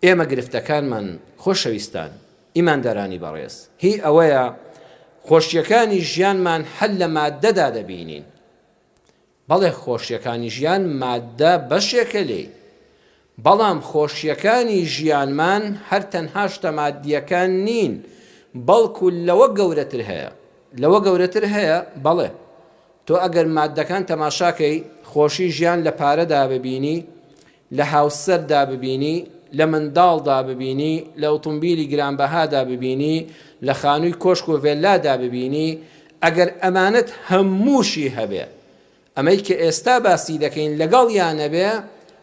ئێمە گرفتەکانمان خۆشەویستان، ئیماندارانی بەڕێز، هی ئەوەیە خۆشیەکانی ژیانمان هەر لە ماددەدا دەبینین. بەڵێ خۆشیەکانی ژیان ماددە بەشێکە لێی، بەڵام خۆشیەکانی ژیانمان هەر تەنها شتە ماددیەکان نین، بەڵکو لەوە گەورەتر هەیە. لەوە گەورەتر هەیە؟ بەڵێ. تۆ ئەگەر ماددەکان تەماشاکەی، خۆشی ژیان لە پارەدا ببینی، لە هاوسەردا ببینی، لە منداڵدا ببینی، لە ئوتومبیلی گرانبەهادا ببینی، لە خانووی کۆشک و ڤێللادا ببینی، ئەگەر ئەمانەت هەمووشی هەبێ، ئەمەی کە ئێستا باسی دەکەین لەگەڵیا نەبێ،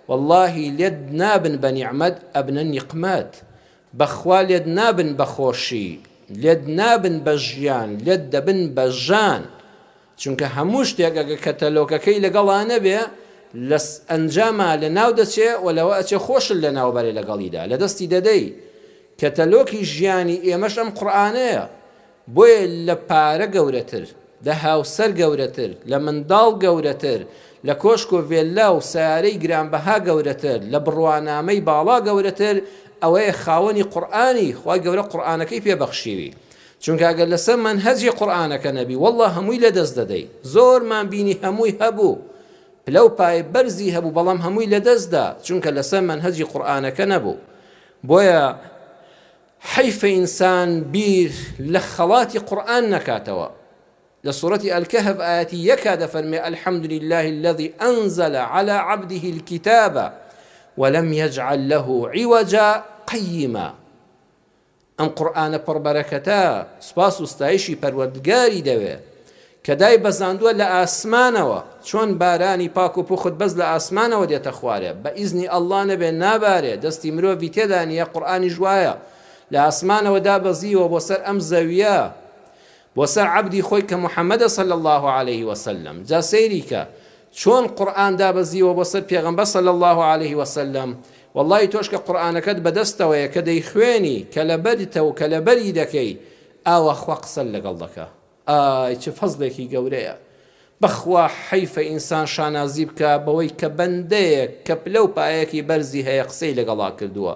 وەڵڵاهی لێت نابن بە نیعمەت، ئەبنە نیقمەت. بەخوا لێت نابن بە خۆشی، لێت نابن بە ژیان، لێت دەبن بە ژان. چونکە هەموو شتێک ئەگەر کەتەلۆکەکەی لەگەڵا نەبێ لە ئەنجاما لە ناو دەچێ و لەوە ئەچێ خۆشت لە ناو بەرێ لەگەڵیدا لە دەستی دەدەی. کەتەلۆکی ژیانی ئێمەش ئەم قورئانەیە. بۆیە لە پارە گەورەتر، لە هاوسەر گەورەتر، لە منداڵ گەورەتر، لە کۆشک و ڤێللا و سەیارەی گرانبەها گەورەتر، لە بڕوانامەی باڵا گەورەتر ئەوەیە خاوەنی قورئانی، خوای گەورە قورئانەکەی پێ بەخشیوی. چونکە ئەگەر لەسەر مەنهەجی قورئانەکە نەبی واللە هەمووی لەدەست دەدەی زۆرمان بینی هەمووی هەبوو پلەو پایە بەرزی هەبوو بەڵام هەمووی لەدەست دا چونکە لەسەر مەنهەجی قورئانەکە نەبوو بۆیە حەیفە ئینسان بیر لە خەڵاتی قورئان نەکاتەوە لە سورەتی الکهف ئایەتی یەکا دەفەرمێ الحمد لله الذي أنزل على عبده الكتاب ولم يجعل له عوجا قيما ئەم قورئانە پڕ بەرەکەتە سوپاس و ستایشی پەروەردگاری دەوێ کە دای بەزاندووە لە ئاسمانەوە چۆن بارانی پاک و پوخت بەس لە ئاسمانەوە دێتە خوارێ بە ئیزنی ئەڵڵا نەبێ نابارێ دەستی مرۆڤی تێدا نییە قورئانیش وایە لە ئاسمانەوە دابەزیوە بۆ سەر ئەم زەویە بۆ سەر عەبدی خۆی کە محمدە صلی اللە علیه وسلم جا سەیری کە چۆن قورئان دابەزیوە بۆ سەر پێغەمبەر صلی اللە علیه وسلم وەڵڵاهی تۆش کە قورئانەکەت بەدەستەوەیە کە دەیخوێنی کە لەبەرتە و کە لەبەری دەکەی ئاوا خوا قسەت لەگەڵ دەکا ئای چ فەزڵێکی گەورەیە بەخوا حەیفە ئینسان شانازی بکا بەوەی کە بەندەیەک کە پلە و پایەکی بەرزی هەیە قسەی لەگەڵا کردووە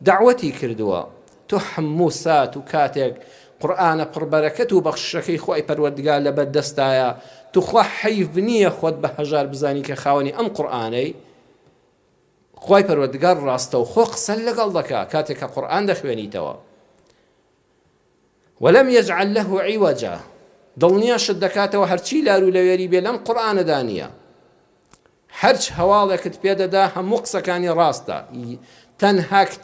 دەعوەتی کردووە تۆ هەموو سات و کاتێک قورئانە پڕ بەرەکەت و بەخششەکەی خوای پەروەردگار لەبەر دەستایە توخوا حەیف نییە خۆت بە هەژار بزانی کە خاوەنی ئەم قورئانەی خوای پەروەردگار ڕاستەوخۆ قسەت لەگەڵ دەکا کاتێک کە قورئان دەخوێنیتەوە ولم یجعل له عوجا دڵنیاشت دەکاتەوە هەرچی لار و لەوێری بێ لەم قورئانەدا نییە هەرچ هەواڵێکت پێدەدا هەموو قسەکانی ڕاستە تەنها کتێب.